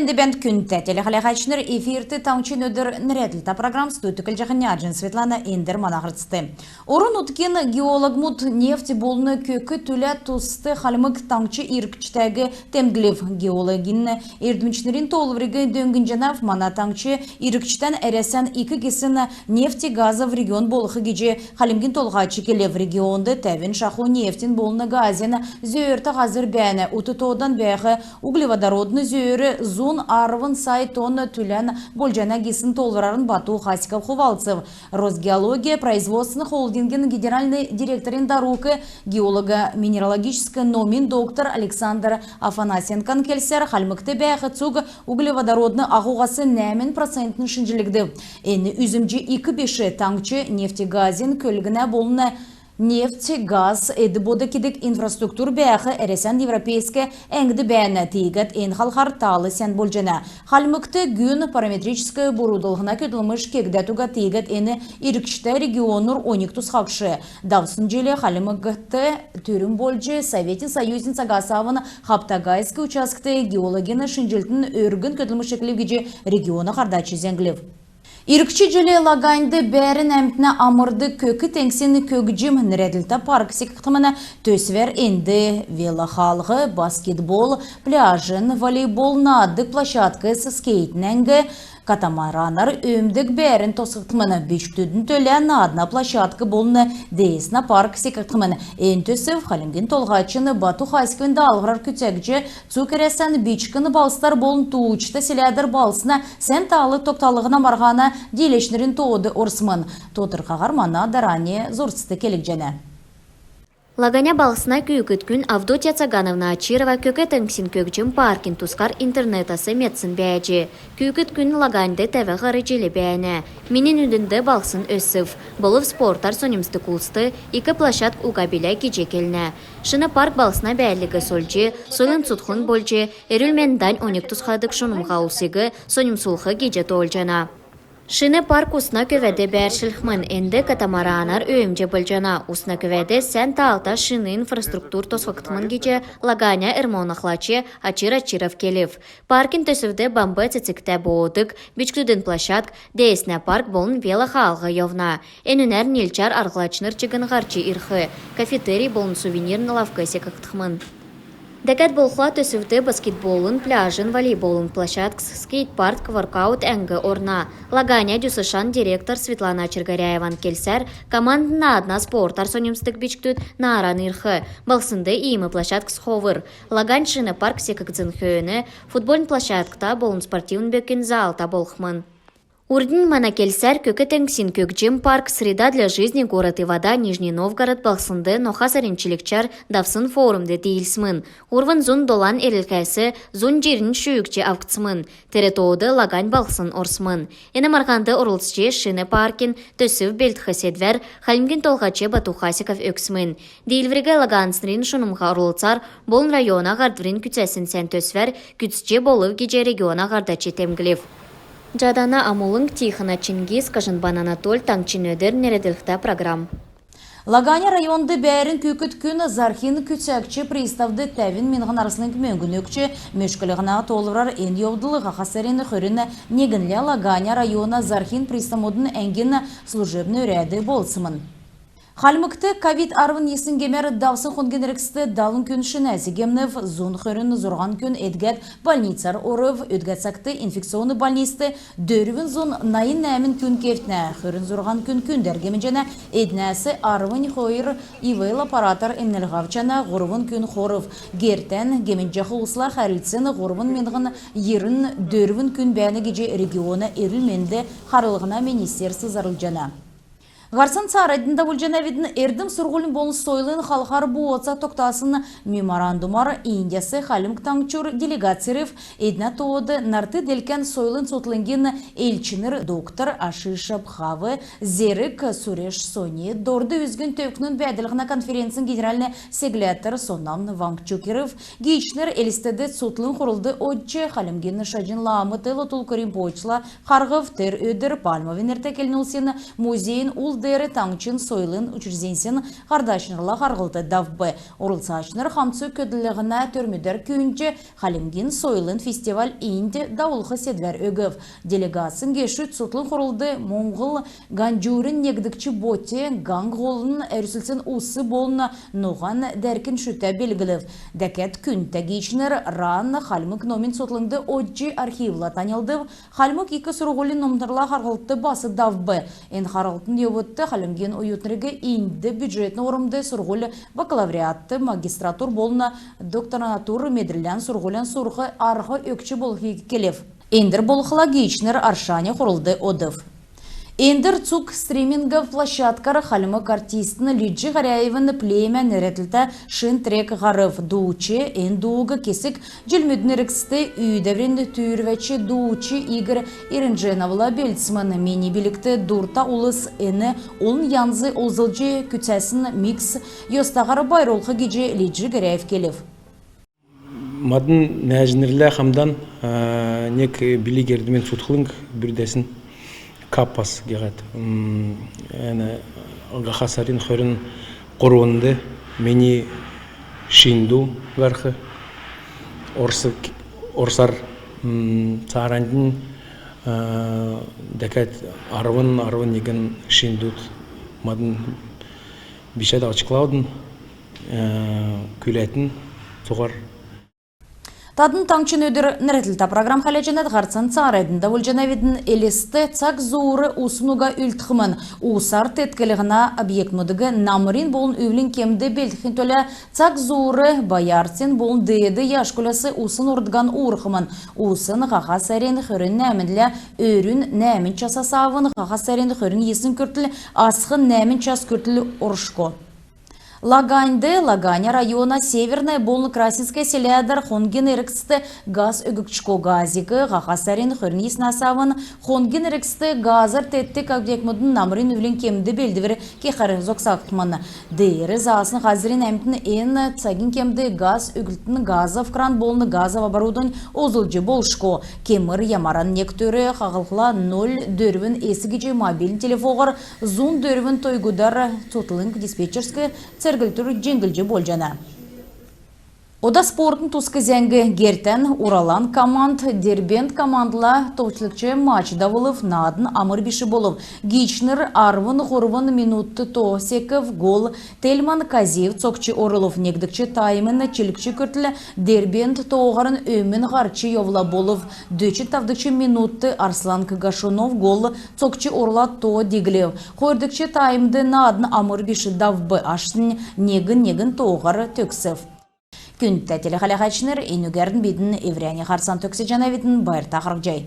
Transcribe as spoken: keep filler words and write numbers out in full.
Энд бәәнт, күндтә телехәләһәчнр! Эфирт «Таңһчин өдр» нерәдлтә программ. Студьд Түклҗәһин Няҗин Светлана. Эндр мана һарцд. Орн-нутгин геологмуд нефть болн көк түлә туст Хальмг Таңһч иргчтәг темдглв. Геологин эрдмчнрин тоолвриг дөңнҗәнәв. Мана таңһч иргчдән Әрәсән ик гисн нефтегазов регион болх гиҗ Хальмгин Толһач келв. Регионд тәвн шаху нефтин болн газин зөөртә һазр бәәнә. Ут тоодан бәәх углеводородн зөөр зун арвн сай тонн түлән болҗана гисн тоолврарн Бату Хасиков хувалцв. «Росгеология» производственн холдингин генеральн директорин дарук, геолого-минералогическ номин доктор Александр Афанасенкон келсәр, Хальмгт бәәх цуг углеводородн аһуһас нәәмн процентнь шинҗлгдв. Эн үзмҗ ик биш. Таңһч нефть-газин көлгнә болн нефть, газ, эд-бод кедг инфраструктур бәәх Әрәсән европейск әңгд бәәнә. Тиигәд эн халхар тал сән болҗана. Хальмгт гүн параметрическ бурудалһна көдлмш кегдәд уга, тиигәд эн иргчтә регионур оньг тусхагдх. Давсн җил Хальмгт түрүн болҗ Советин Союзин цагас авн Хаптагайск участкт геологин шинҗлтин өргн көдлмш эклв гиҗ региона һардач зәңглв. Иргч җил Лаганьд «Бәәрн әмтнә амрдг көк теңгсин көгҗм» нерәдлтә парк секгдхмн. Төсвәр энд велохаалһ, баскетбол, пляжн волейбол наадг площадкс, скейтин әңг, катамаранар өөмдг бәәрн тосхгдхмн. Бичкдүдин төлә наадна площадк болн дееснә парк секгдхмн. Эн төсв Хальмгин Толһачин Бату Хасиковин даалһврар күцәгдҗ, цуг Әрәсән бичкн балһсдар болн тууҗта селәдәр балһсна сән таал тогталһна марһана дииләчнрин тоод орсмн. Тодрхаһар мана дарани зурцт келгдҗәнә. Лаганя балһсна күүкд күн Авдотья Цагановна Очирова көк теңгсин көгҗм паркин тускар интернетәс медсн бәәҗ. Күүкд күн Лаганьд тәвәд һар җил бәәнә. Мини нүднд балһсн өсв. Болв спортар соньмсдг улст ик площадк уга билә гиҗ келнә. Шин парк балһсна бәәдлиг сольҗ, сойлын цутхлң болҗ, эрүл-мендән оньг тусхадг шунмһа улсиг соньмсулх гиҗ тоолҗана. Шин парк усна көвәд бәәршлхмн, энд катамаранар өөмҗ болҗана. Усна көвәд сән таалта шин инфраструктур тосхгдхмн гиҗ Лаганя РМО-н ахлач Очир Очиров келв. Паркин төсвд бамб цецгтә боодг, бичкдүдин площадк, дееснә парк болн велохаалһ йовна. Энүнә нилчәр арһлачнр чигн һарч ирх, кафетерий болн сувенирн лавк секгдхмн. Дәкәд болхла төсвд баскетболын, пляжн волейболын площадкс, скейт-парк, воркаут әңг орна. Лаганя ДЮСШ-ин директор Светлана Чергаряеван келсәр, командн наадна спортар соньмсдг бичкдүд нааран ирх. Балһснд иим площадкс ховр. Лагань шин парк секгдсн хөөн футбольн площадкта болн спортивн бөкин залта болхмн. Урднь мана келсәр, көк теңгсин көгҗм парк «Среда для жизни. Город и вода» Нижний Новгород балһснд ноха сарин чилгчәр давсн форумд диилсмн. Һурвн зун долан эрлһәс зун җирн шүүҗ авгдсмн. Тер тоод Лагань балһсн орсмн. Эн марһанд орлцҗ, шин паркин төсв белдх седвәр Хальмгин Толһач Бату Хасиков өгсмн. Диилвриг лаганьцнрин шунмһа орлцар болн района һардврин күцәсн сән төсвәр күцҗ болв гиҗ региона һардач темдглв. Җадана Амулң, Тихона Чингис, Кажнбан Анатоль. «Таңһчин өдр» нерәдлһтә программ. Лаганя районд бәәрн күүкд күн зарһин күцәгч приставд тәвн миңһн арслң мөңгн өгч, мөшклһнә тоолврар эн йовдл һаха сарин хөрн негнлә Лаганя района зарһин приставмудын әңгин служебн өрәд болсмн. Хальмгт ковид арвн йисн гемәр давсн хонгин эргцд далн күн шинәс гемнв, зун хөрн зурһан күн эдгәд больницар орв. Өдгә цагт инфекционн больницд дөрвн зун найн нәәмн күн кевтнә, хөрн зурһан күн күндәр гемнҗәнә, эднәс арвн хойр ИВЛ аппаратар эмнлһ авчана, һурвн күн хорв. Гертән гемнҗәх улсла хәрлцсн һурвн миңһн йирн дөрвн күн бәәнә гиҗ региона эрүл-менд харлһна министерств зарлҗана. Һарцан цааранднь давулҗанавидн. Эрдм-сурһулин болн сойлын халхар бооца тогтасн меморандумар Индияс Хальмг Таңһчур делегаць ирв. Эднә тоод нарт-делкән сойлын цутхлңгин элчнр доктор Ашиш Бхав, зерг Суреш Сони, дорд үзгин төвкнүн бәәдлһнә конференцин генеральн сегләтр Сонам Вангчук ирв. Гиичнр Элстд цутхлң хурлд одҗ, Хальмгин Шаҗн лам Тело Тулку Ринпочела харһв. Тер өдр Пальмовин нертә келн улсин музейин ул деер таңһчин сойлын учрежденьсин һардачнрла харһлт давв. Орлцачнр хамцу көдллһнә төрмүдәр күүндҗ, Хальмгин сойлын фестиваль инд давулх седвәр өгв. Делегацин гешүд цутхлң хурлд Моңһл Ганҗурин негдгч боть, Ганг һолын әрүслсн ус болн ноһан дәркин шүтә белглв. Дәкәд күндтә гиичнр РАН хальмг номин цутхлңд одҗ, архивла таньлдв. Хальмг ик сурһулин номтнрла харһлт бас давв. Эн харһлтын йовудт хальмгин оютнриг индд бюджетн ормд сурһуль, бакалавриат, магистратур болн докторантур медрлән сурһулян сурх арһ өгч болхиг келв. Эндр болхла гиичнр Аршань хурлд одв. Эндр цуг стримингов площадкар хальмг артистин Лиҗ Горяевин «Племя» нерәдлтә шин трек һарв. Дууч эн дууг кесг җилмүдин эргцд үүдәврин түүрвәч дууч Игорь Иринҗеновла белдсмн. «Мини билгт дурта улс» эн олн янзиг олзлҗ күцәсн микс йостаһар байрлулх гиҗ Лиҗ Горяев келв. Мадн нәәҗнрлә хамдан, а, нег билг-эрдмин цутхлң бүрдәсн, «Капас» гиһәд. М, эн һаха сарин хөрн һурвнд мини шин ду һарх. Орс, орсар, м, цааранднь, а, дәкәд арвн, арвн негн шин дуд мадн бичәд авчклавдн, э, күләтн цуһар. Тадн «Таңһчин өдр» нерәдлтә программ хәләҗәнәт. Һарцан цааранднь давулҗанавидн. Элст цаг зуур усн уга үлдхмн. Усар тетклһнә объектмудыг намрин болн үвлин кемд белдхин төлә цаг зуур Баяртин болн Деед Яшкуляс усн урдган уурхмн. Усн һаха сарин хөрн нәәмнлә өрүн нәәмн часас авн һаха сарин хөрн йисн күртл асхн нәәмн час күртл оршго. Лаганьд, Лаганя района Северное болн Красинское селәдәр хонгин эргцд газ өггдшго. Газиг һаха сарин хөрн йиснәс авн хонгин эргцд газар теткдг объектмудын намрин үвлин кемд белдвр кехәр зогсагдхмн. Деер заасн һазрин әмтн эн цагин кемд газ өглтин газов кран болн газов оборудовань олзлҗ болшго. Кемр ямаран нег төр хаһлхла, ноль дөрвн эс гиҗ мобильн телефоһар зун дөрвн тойгудар цутхлң диспетчерск церглтүр җиңнүлҗ болҗана. Ода спортын туск зәңг. Гертән «Уралан» команд «Дербент» командла товчлгч матч давулв. Наадн амр биш болв. Гиичнр арвн һурвн минутд то секв. Гол Тельман Казиев цокҗ орулв. Негдгч таймин чилгч күртл Дербент тооһарн өмн һарч йовла. Болв дөчн тавдгч минутд Арслан Гашунов гол цокҗ орулад то диглв. Хойрдгч таймд наадн амр биш давв. Аштнь негн-негн тооһар төгсв. Күндтә телехәләәчнр, энүгәрн бидн эврәннь һарцан төгсәҗәнәвидн. Байрта харһцхай.